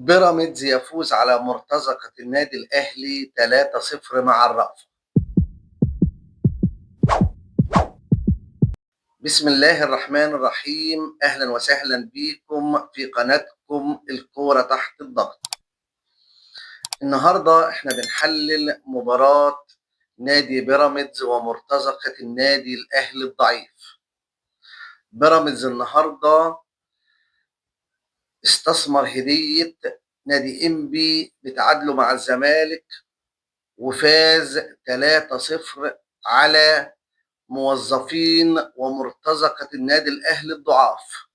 بيراميدز يفوز على مرتزقة النادي الأهلي 3-0 مع الرأفة. بسم الله الرحمن الرحيم، أهلا وسهلا بكم في قناتكم الكورة تحت الضغط. النهاردة احنا بنحلل مباراة نادي بيراميدز ومرتزقة النادي الأهلي الضعيف. بيراميدز النهاردة استثمر هدية نادي إنبي بتعادله مع الزمالك وفاز 3-0 على موظفين ومرتزقة النادي الأهلي الضعاف.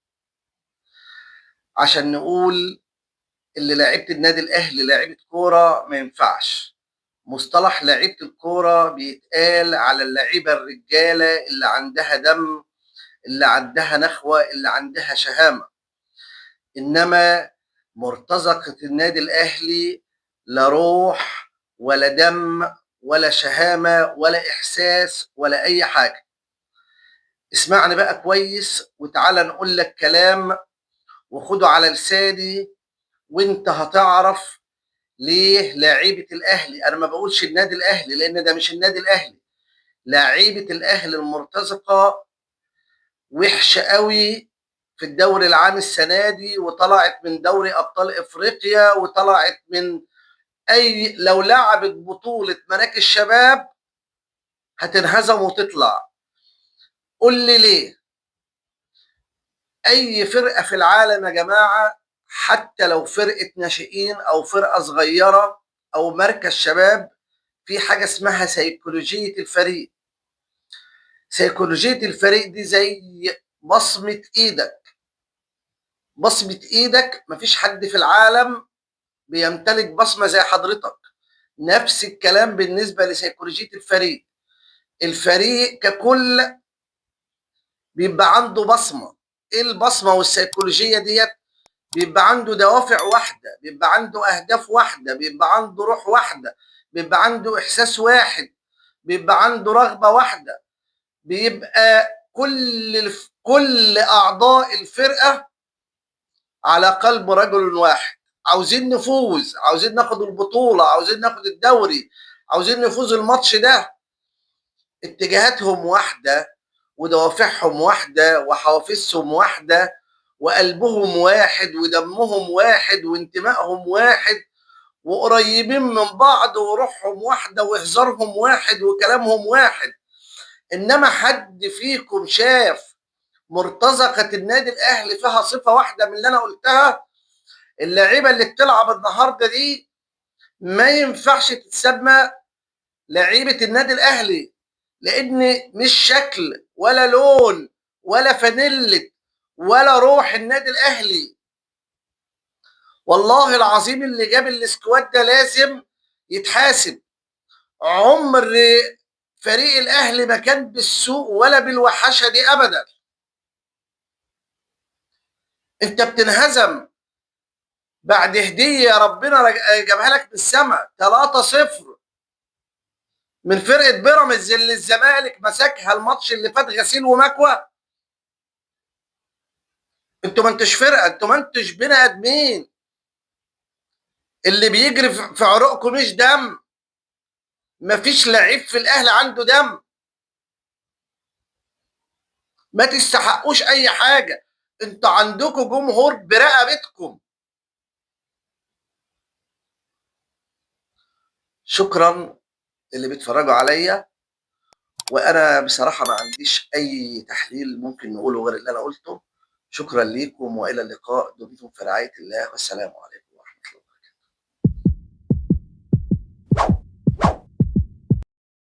عشان نقول اللي لعيبة النادي الأهلي لعيبة كورة ما ينفعش. مصطلح لعيبة الكورة بيتقال على اللعيبة الرجالة اللي عندها دم، اللي عندها نخوة، اللي عندها شهامة. إنما مرتزقة النادي الأهلي لا روح ولا دم ولا شهامة ولا إحساس ولا أي حاجة. اسمعني بقى كويس وتعالى نقول لك كلام وخده على لساني وانت هتعرف ليه لعيبة الأهلي. أنا ما بقولش النادي الأهلي لأن ده مش النادي الأهلي. لعيبة الأهلي المرتزقة وحشة قوي في الدوري العام السنة دي، وطلعت من دوري أبطال إفريقيا، وطلعت من أي، لو لعبت بطولة مراكز شباب هتنهزم وتطلع. قول لي ليه؟ أي فرقة في العالم يا جماعة، حتى لو فرقة ناشئين أو فرقة صغيرة أو مركز شباب، في حاجة اسمها سيكولوجية الفريق. سيكولوجية الفريق دي زي بصمة إيدك. بصمة إيدك مفيش حد في العالم بيمتلك بصمة زي حضرتك. نفس الكلام بالنسبة لسيكولوجية الفريق. الفريق ككل بيبقى عنده بصمة. إيه البصمة والسيكولوجية ديت؟ بيبقى عنده دوافع واحدة، بيبقى عنده أهداف واحدة، بيبقى عنده روح واحدة، بيبقى عنده إحساس واحد، بيبقى عنده رغبة واحدة، بيبقى كل أعضاء الفرقة على قلب رجل واحد. عاوزين نفوز، عاوزين ناخد البطولة، عاوزين ناخد الدوري، عاوزين نفوز الماتش ده. اتجاهاتهم واحدة ودوافعهم واحدة وحوافزهم واحدة وقلبهم واحد ودمهم واحد وانتمائهم واحد وقريبين من بعض وروحهم واحدة وهزارهم واحد وكلامهم واحد. إنما حد فيكم شاف مرتزقة النادي الأهلي فيها صفة واحدة من اللي أنا قلتها؟ اللعيبة اللي بتلعب النهاردة دي ما ينفعش تتسمى لعيبة النادي الأهلي، لأن مش شكل ولا لون ولا فانيلة ولا روح النادي الأهلي. والله العظيم اللي جاب السكواد ده لازم يتحاسب. عمر فريق الأهلي ما كان بالسوء ولا بالوحشة دي أبدا. انت بتنهزم بعد هدية ربنا جابها لك من السماء 3-0 من فرقة بيراميدز اللي الزمالك مسكها الماتش اللي فات غسيل ومكوى. انتوا ما انتوش فرقة، انتوا ما انتوش بني ادمين. اللي بيجري في عروقكم مش دم. مفيش لعيب في الاهلي عنده دم. ما تستحقوش اي حاجة. انتوا عندكم جمهور برقبتكم. شكرا اللي بيتفرجوا عليا، وانا بصراحة ما عنديش اي تحليل ممكن نقوله غير اللي انا قلته. شكرا ليكم والى اللقاء، دمتم في رعاية الله، والسلام عليكم.